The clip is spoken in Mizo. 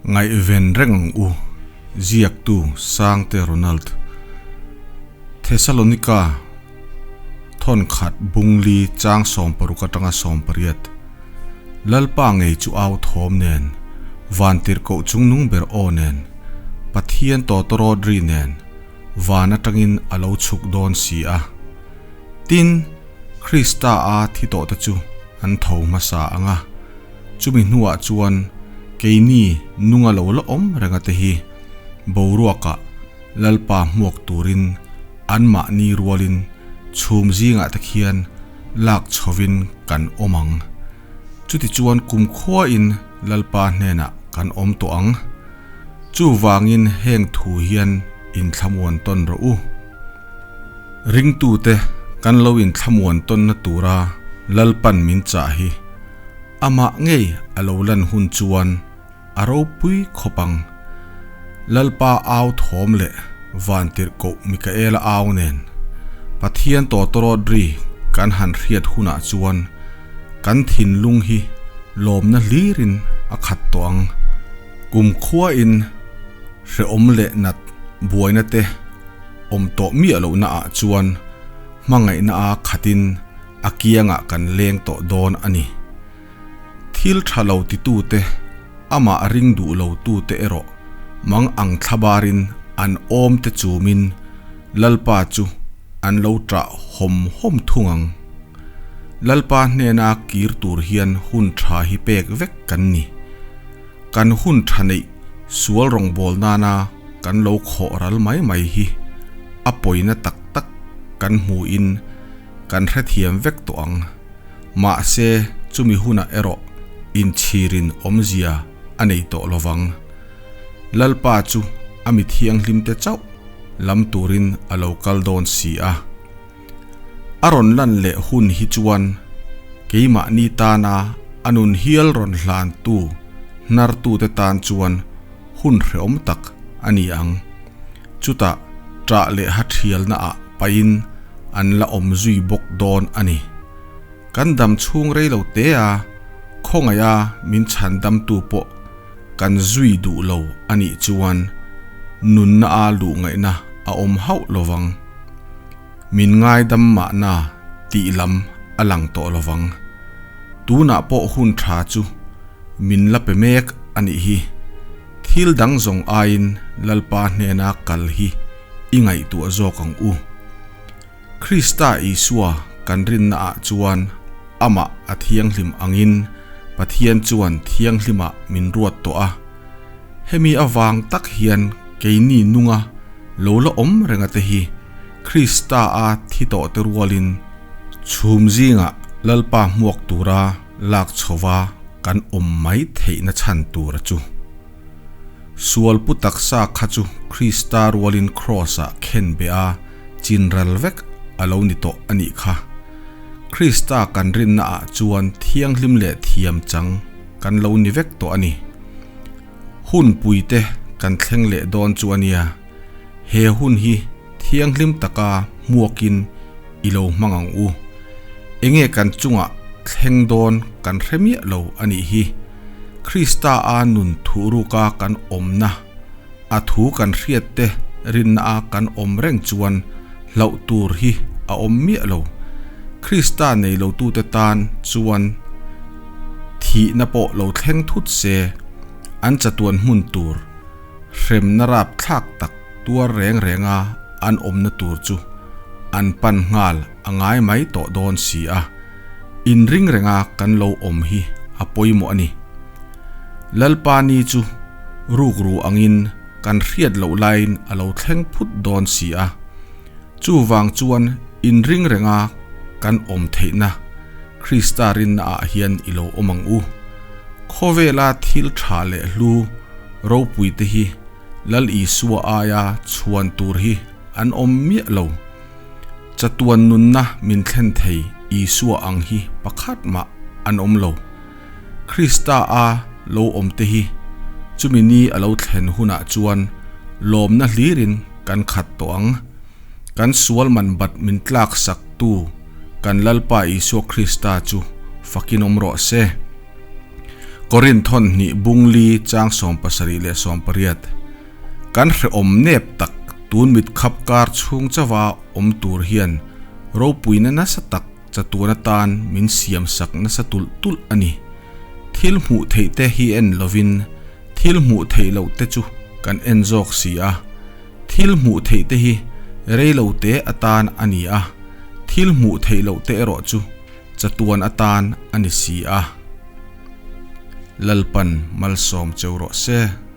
Ngaihven reng ang u, ziaktu Sangte Ronald. Thesalonika thawnkhat bungli chang 60 atanga 18. Lalpa ngei chu au thawm nen, vantirhkoh chungnung ber aw nen, Pathian tawtawrawt ri nen, van atangin a lo chhuk dawn si a. Tin, Krista a thi tawhte chu an tho hmasa ang a. Chumi hnuah chuan keini nunga lo la awm renga te hi boruakah Lalpa hmuak turin anmahni rualin chhum zingah te khian lak chhovin kan awm ang. Chutichuan kumkhuain Lalpa hnenah kan awm tawh ang. Chuvangin heng thu hian inthlamuan tawn rawh u. Ringtute kan lo inthlamuan tawnna tura Lalpan min chah hi amah ngei a lo lan hun chuan a ropui khawp ang. Lalpa au thawm leh Vantirhkoh Mikaela au nen Pathian tawtawrawt ri kan han hriat hunah chuan kan thinlung hi lawmna hlirin a khat tawh ang. Kumkhuain hrehawm leh nat buaina te awm tawh miah lohna ah chuan hmangaihna a khatin a kiangah kan leng tawh dawn a ni. Thil tha lo titute, amah ring duh lo tute erawh mang ang thlabarin an awm te chumin Lalpa chu an lo ṭah hawm hawm thung ang. Lalpa hnena kir tur hian hun tha hi pek vek kan ni. Kan hun tha neih sual rawngbâwl nana kan lo khawh ral mai mai hi a pawina tak tak kan hmuhin kan hrethiam vek tawh ang. Mahse, chumi hunah erawh inchhirin awmzia a nei tawh lovang. Lalpa chu a mi thianghlimte chauh lam turin a lo kal dawn si a. A rawn lan leh hun hi chuan keimahni tana a nun hial rawn hlantu hnartute tan chuan hun hrehawm tak a ni ang. Chutah ṭah leh ha ṭhialnaah pahin an la awm zui bawk dawn a ni. Kan dam chhung rei lo te a, khawngaiha min chhan damtu pawh kan zui duh lo a nih chuan nunna a luh ngaihna a awm hauh lovang. Min ngaidam mahna tih lam a lang tawh lovang. Tunah pawh hun tha chu min la pe mek a nih hi. Thil dang zawng aiin Lalpa hnena kal hi i ngaihtuah zawk ang u. Krista Isua kan rinna ah chuan amah a thianghlim angin Pathian chuan thianghlimah min ruat tawh a. Hemi avang tak hian keini nunga lo la awm renga te hi Krista a thi tawh te rualin chhum zingah Lalpa hmuak tura lak chhova kan awm mai theihna chhan tura chu. Sual pu taksa kha chu Krista rualin Kraws-ah khen beh a, chinral vek a lo ni tawh a nih kha. Krista kan rinnaah chuan thianghlim leh thiam chang kan lo ni vek tawh a ni. Hun puite kan thleng leh dawn chu a nia, he hun hi thianghlim taka hmuakin i lo hmang ang u. Enge kan chungah thleng dawn kan hre miah lo a nih hi. Krista a nun thuhruka kan awmna, a thu kan hriat te rinna a kan awm reng chuan hlauh tur hi a awm miah lo. Krista nei lotute tan chuan thihna pawh lo thleng thut se, an chatuan hmun tur hremna rapthlak tak tuar reng renga an awmna tur chu an pan nghal a ngai mai tawh dawn si a. Inring renga kan lo awm hi a pawimawh a ni. Lalpa ni chu rukru angin kan hriat loh laiin a lo thleng phut dawn si a. Chuvang chuan inring renga kan awm theihna Krista rinna ah hian i lo awm ang u. Khawvela thil tha leh hlu ropui te hi Lal Isua aia chhuan tur hi an awm miah lo. Chatuan nunna min thlen thei Isua ang hi pakhat mah an awm lo. Krista a lo awm te hi chumi ni a lo thlen hunah chuan lawmna hlirin kan khat tawh ang. Kan sual man bat min tlak sak tu kan Lalpa Isua Krista chu fakin awm rawh se. Korinth thawn hnih bung li chang 78. Kan hrehawm nep tak tun mit khap kar chhung chauha awm tur hian ropuina nasa tak chatuan atan min siam sak nasa tulh tulh a ni. Thil hmuh theih te hi en lovin thil hmuh theih loh te chu kan en zawk si a. Thil hmuh theih te hi rei lo te atan a ni a, thil hmuh theih loh te erawh chu chatuan atan a ni si a. Lalpan malsawm cheu rawh se.